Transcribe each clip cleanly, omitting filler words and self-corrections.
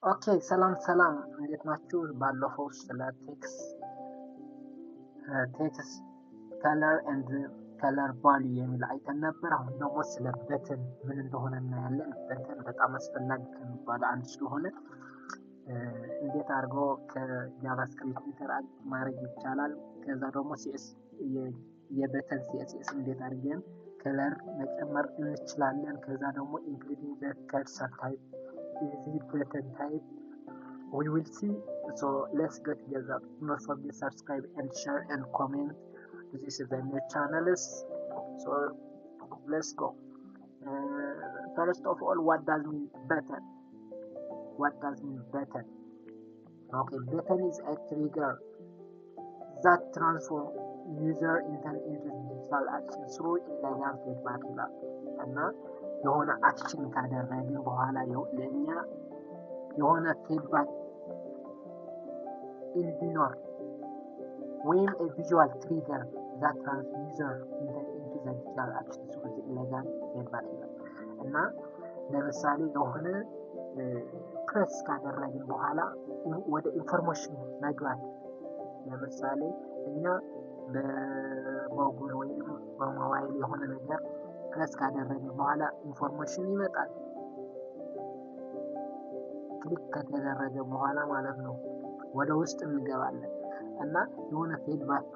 Okay፣ ሰላም ሰላም፣ እንዴት ናችሁ? ባለፈው ስለ text color and color value የሚል አይተን ነበር። አሁን ደግሞ ስለ button ምን እንደሆነ እናያለን። Button በጣም አስፈላጊ ከሚባለው አንድ ስለሆነ እንዴት አድርጎ ከ JavaScript interact ማድረግ ይቻላል። ከዛ ደግሞ CS የ button CSS እንዴት አድርገን color መጨመር እንችላለን። ከዛ ደግሞ including the cursor type easy button type we will see. So let's get together. Do not forget subscribe and share and comment. This is the new channels, so let's go. First of all, what does mean button? What does mean button? Okay, button is a trigger that transform user intent into digital action through elegant feedback ይላል። እና የሆነ action ካደረግን በኋላ ለእኛ የሆነ feedback እንዲኖር ወይም visual trigger that trans user intent into the digital action through the elegant feedback ይላል። እና ለምሳሌ የሆነ ፕሬስ ካደረግን በኋላ ወደ information መግባት፣ ለምሳሌ እኛ በጎግል ወይም በሞባይል የሆነ ነገር ፕሬስ ካደረግን በኋላ information ይመጣል። Click ከተደረገ በኋላ ማለት ነው፣ ወደ ውስጥ እንገባለን። እና የሆነ feedback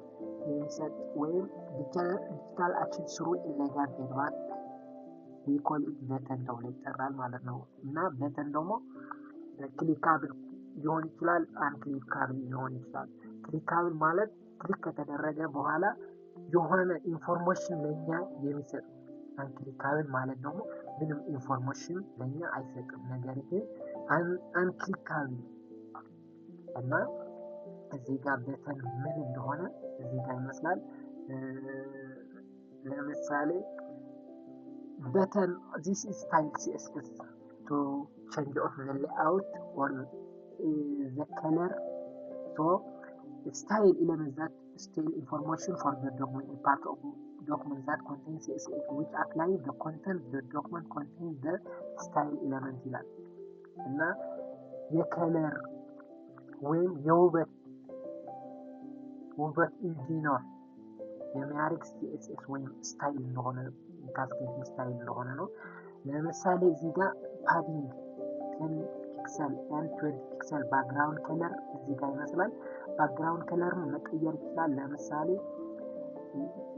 የሚሰጥ ወይም digital action through elegant feedback we call it button ተብሎ ይጠራል ማለት ነው። እና button ደግሞ clickable ሊሆን ይችላል፣ unclickable ሊሆን ይችላል። Clickable ማለት click ከተደረገ በኋላ የሆነ information ለኛ የሚሰጥ፣ unclickable ማለት ደግሞ ምንም information ለኛ አይሰጥም፣ ነገር ግን unclickable። እና እዚህ ጋር button ምን እንደሆነ እዚህ ጋር ይመስላል። ለምሳሌ button, this is style CSS to change of the layout or the color. So style element that style information for the document, a part of document that contains CSS which apply the content the document contains the style element ይላል። እና የ color ወይም የውበት ውበት እንዲኖር የሚያደርግ CSS ወይም style እንደሆነ፣ cascading style እንደሆነ ነው። ለምሳሌ እዚህ ጋር padding 10 pixel and 20 pixel፣ background color እዚህ ጋር ይመስላል። Background color መቀየር ይችላል። ለምሳሌ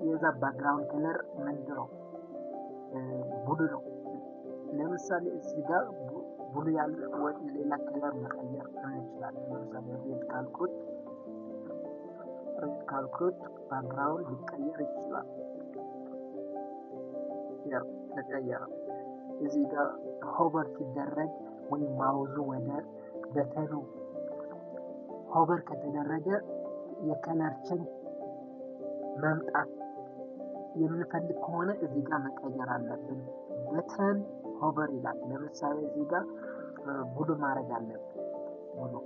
የዛ background color ምንድን ነው? Blue ነው። ለምሳሌ እዚህ ጋር blue ያለ ወደ ሌላ color መቀየር እንችላለን። ለምሳሌ red ካልኩት background ሊቀየር ይችላል። ያው ተቀየረ። እዚህ ጋር hover ሲደረግ ወይም mouse ኡ ወደ button ኑ hover ከተደረገ የ color change መምጣት የምንፈልግ ከሆነ እዚህ ጋር መቀየር አለብን። Button hover ይላል። ለምሳሌ እዚህ ጋር blue ማድረግ አለብን። Blue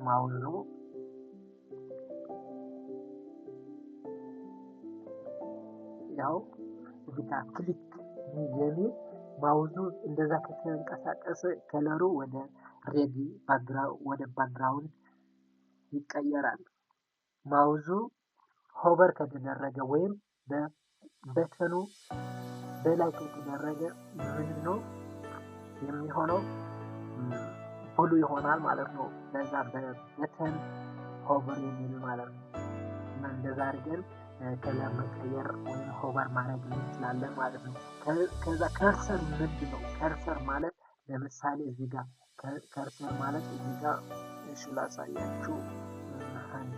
mouse ኡ ያው እዚህ ጋር click የሚል mouse ኡ እንደዛ ከተንቀሳቀሰ color ኡ ወደ red ወደ background ይቀየራል። Mouse ኡ hover ከተደረገ ወይም በ button ኑ በላይ ከተደረገ ምንድን ነው የሚሆነው? Blue ይሆናል ማለት ነው። በዛ በ button hover የሚል ማለት ነው። እና እንደዛ አድርገን color መቀየር ወይም hover ማድረግ እንችላለን ማለት ነው። ከዛ cursor ምንድን ነው? Cursor ማለት ለምሳሌ እዚህ ጋር cursor ማለት እዚህ ጋር፣ እሺ ላሳያችሁ። Hand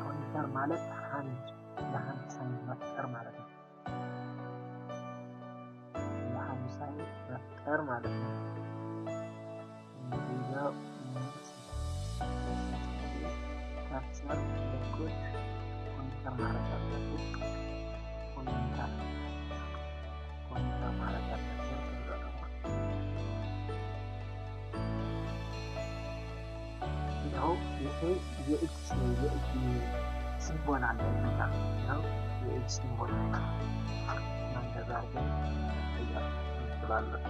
pointer ማለት hand ለ hand sign መፍጠር ማለት ነው። ለ hand sign መፍጠር ማለት ነው። እዚህ ጋር cursor በኩል pointer ማድረግ አለብን። Pointer ማድረግ አለብን። ከዛ ደግሞ ይኸው ይሄ የእጅ symbol አለ እዚህ ጋር፣ ይኸው የእጅ symbol ነው። እና እንደዛ አድርገን መቀየር እንችላለን።